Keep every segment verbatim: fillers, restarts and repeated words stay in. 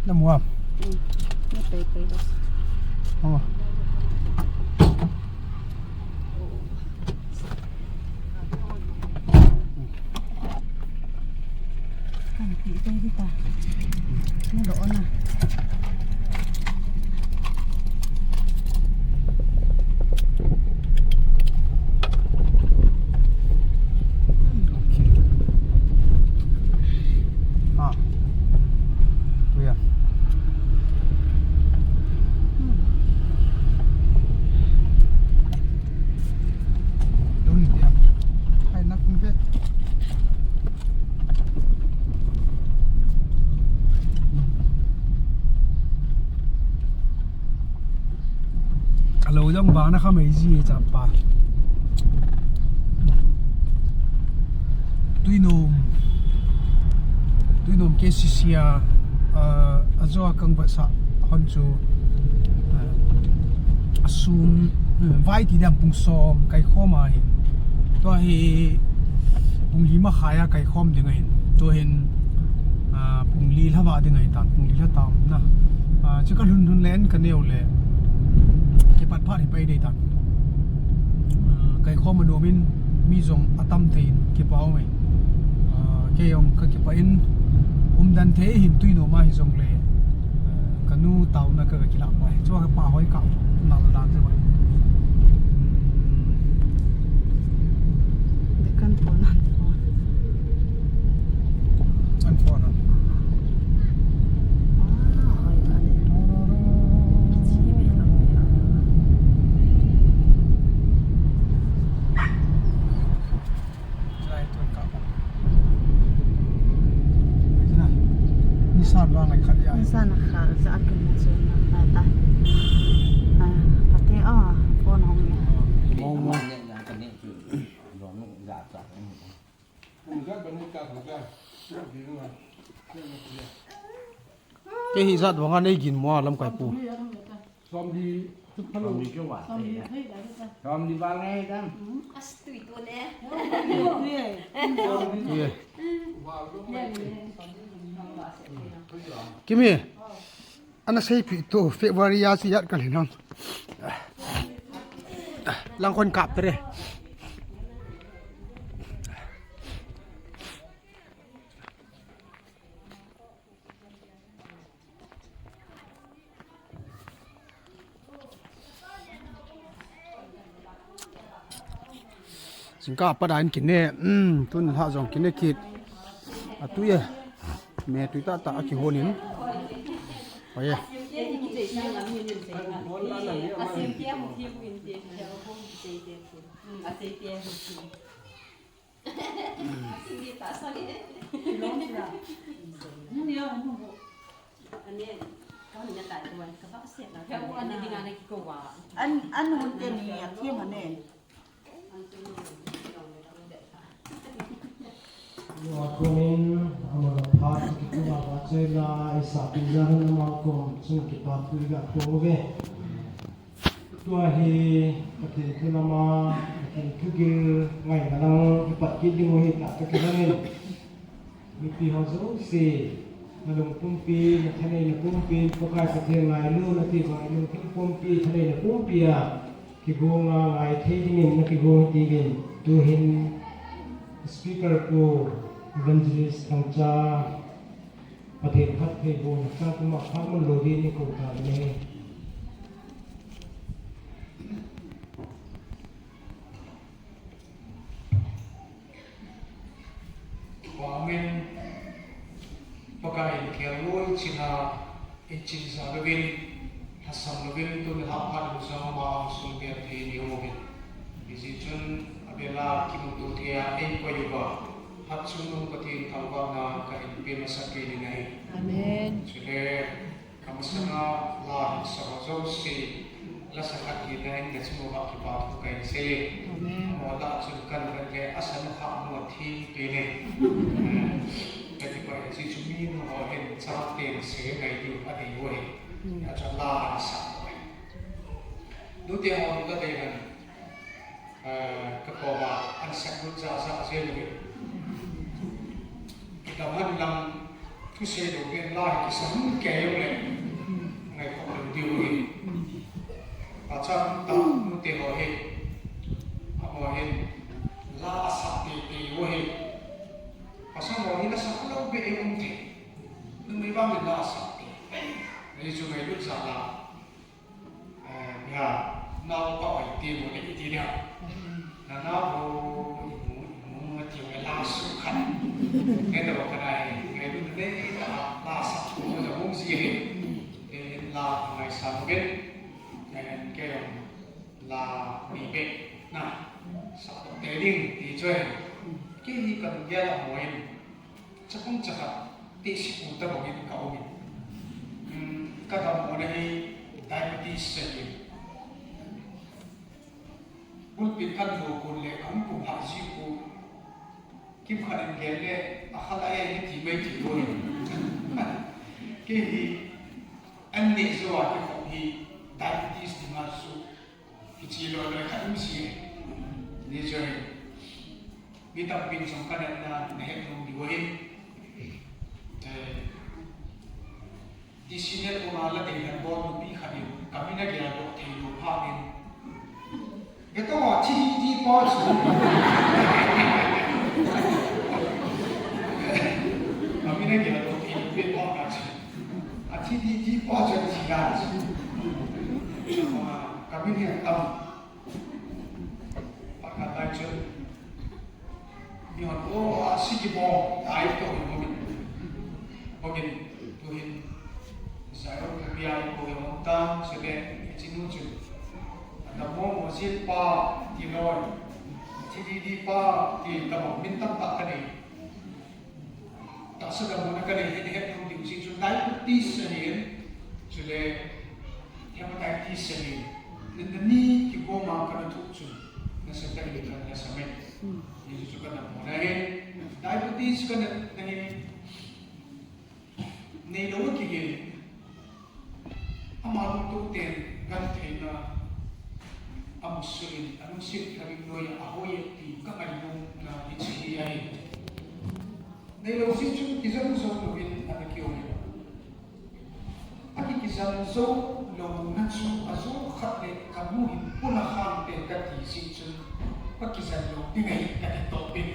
Na mu am? Hmm. Na pei pei lo. Oh. Kan ti pei di ta. Na lo na. Okay. Ah. Tuya. Dun ya. Hai nak pun ke. Alo jong bang na kha mai ji chapa. Tuinom. Tuinom K C C a, ah, ajo a kang vat sa hon chu, ah, asum, eh, vai ti dam pung som kai khom a hi. Tua hi pung li ma khai a kai khom ding ahin. Tua hin, ah, pung li lha va ding ahi tan, pung li lha tam na. Ah, chu ka lhun lhun le en ka neo le. Kipat phat hi pai dei tan. Ah, kai khom a nuam in mi jong a tam thei in kipa um e. Ah, kei jong ka kipa in um dan thei hin Tuinom a hi jong le, ah, ka nu tauna ka, ka kilah pai. Chua ka pa hoi ka nal dan te pai. Hmm. Kan phone an phone. An phone an. Ah, hoi ka ni. Nisan vang ai khat ya. Nisan khat ja kin sun na ta. Ah, pate ah, phone hong ya. Mo mo. Kei hi jat vang a nei gin mo a lamkai pu. Tui. Kimi. Ana seipi tu February a si jat ka le nam. Lang kon kap tere. Jingkah a pat a in kine, um, tun lha jong kine kit. A tui e. Me tui tah tah a kihon in. Oi e. An, an hun te ni a thiam hane. Tua kumin, amala phat, kikuma va chela, isa pinjan, ama kom, chung kipa, tui ga kong ve. Tua hi, Pathen thu lama, Pathen thu gil, ngai na lang, kipat kit ding u hi ta, ta kilang in. Mipi ho jouse, na lungpumpi, na thaneina pumpi, Pakai Pathen ngailu, na ti bang lungthim pumpi, thaneina pumpi a, kigong a ngai thei dingin, na kigong hi tingin, tuhin speaker pu Evangelist Thangcha, Pathen phattheibohna cha kuma phat mun lou dingin kou tauve. Amen. Pakai in khel loi china, in chin sa louvin, lhasam louvin, tun lha phat lou jong ama sung pen thei ni uvin. Hijeh chun abela kimuto thei a eikoi uva, hatchungnung Pathen thangvahna kahin pe masat kei in ahi. Amen. Chule, kamasanga la hin sa ho jouse, lasa khat hina in nachung uva kipa thu kahin sei. Amen. Amaho lah chun kan vet le asa nu kha mu a thim pen e. Eh, kakipah e, hichu mi nu ho hin charak ten sei ngai diu adei u ahi. Hmm. Achu la hin sa u ahi. Nute ho nu la dei hen. Eh, ka koma an sak lut ja ja jeng uve. Kidam hen lang, Thusei lou pen la hi kisam kei jong le, ngai khop lou diu hi. Pachat ta nu te ho hi, amaho hin la asah teitei u hi. Pasal ho hi la sah lou beh um thei. Numei vang in la asah teitei. Hichu ngailut jat la. Eh, ya, nao pa oi ti mo le iti dia. Na nao ho, imu, imu, ati mo la su khat. Kei to ka dai, ngai du ne ta, la sa ko mo ja bung si he. Eh, la ngai sa mo ben. Eh, kei la mi be. Na, sa to te ding, ti choi. Kei ni kan gel a mo in. Chapang chakhat, tehse pu tabang in ka um in. Hmm, ka dammona hi diabetes ahi. Pulpit kan lo kon le, ka hung kum hah ji u. Kimkhat in gel le, a kha la e, hiti mai ti lo in. Kei hi, an neh jo a kikhop hi, diabetes dinga chu. Kichi loi loi khat um si e. Ni chu hi. Mi tampin jong ka natna na het nom diu ahi. Eh, ti si net koma la dei han bol nupi khat in ka min a geldoh thei lou phat in. Beto a thi di di pa chu. Ka min a geldoh thei lou phat ka chu. A thi di di pa chu a thi la chu. Ka min hi a tam. Pakhat lai chun, mihon, o, a si kibol, tai to, bogin, bogin, tuhin, Zion khopia i bogin hon tan, chule, hiche nu chun, adammo mo jin pa, ti loi, thi di di pa, ti tabang min tamtah kanei. Tahsa damna ka nei, hin het nom ding jeh chun diabetes ahin, chule hepatitis ahin. Nina ni kigoma kana thoh chun, nasatah in kana sa mai. Hichu chu kana mona ahin. Diabetes kana nei, neilou kihin. Ama lungtup ten gentheina amusuh in, alungset thabep noiya ahoi e ti ka ngainom na hiche hi ahi. Neilou jeh chun kijen jou louvin ana kium in. Aki kijen jou louna chu ajou khat le kanu hin puna khang te kati jeh chun ka kijen lou ding ahi kati toh in.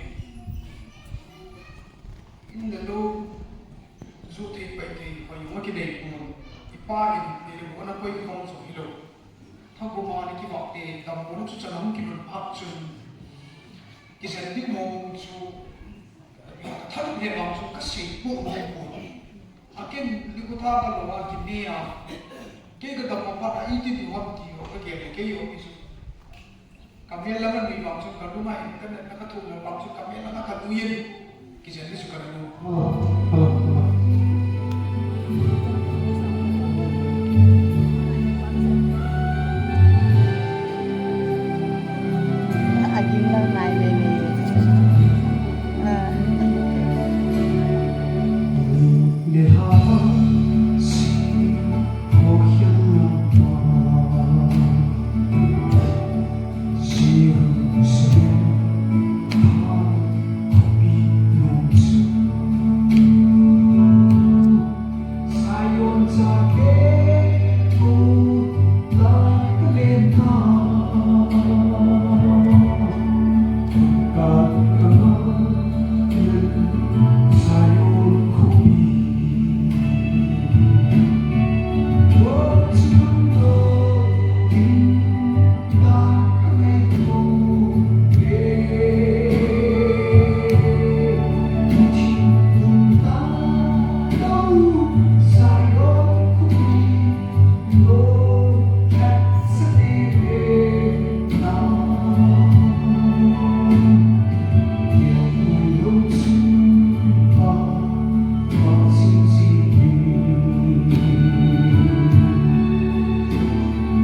In le lou, ju thei pai thei, hoi jong akinei pon. Ipa in, neilou ana koi khom jong hilou. Thagum a ana kivah te, dammo chu chan a hung kilhun phat chun. Kijen ding mong chu, ka thanup le vang chu kasei pon, pon. Aken, nikho tha kalou a kine a. Kei kadam a pat a iti diu ham ti ho kagel le kei jong chu. Ka mel langa nui vang chun, ka lung a hin ka natna ka thoh lou vang chun, ka mel langa ka nui in, kijen ding chu kana mu.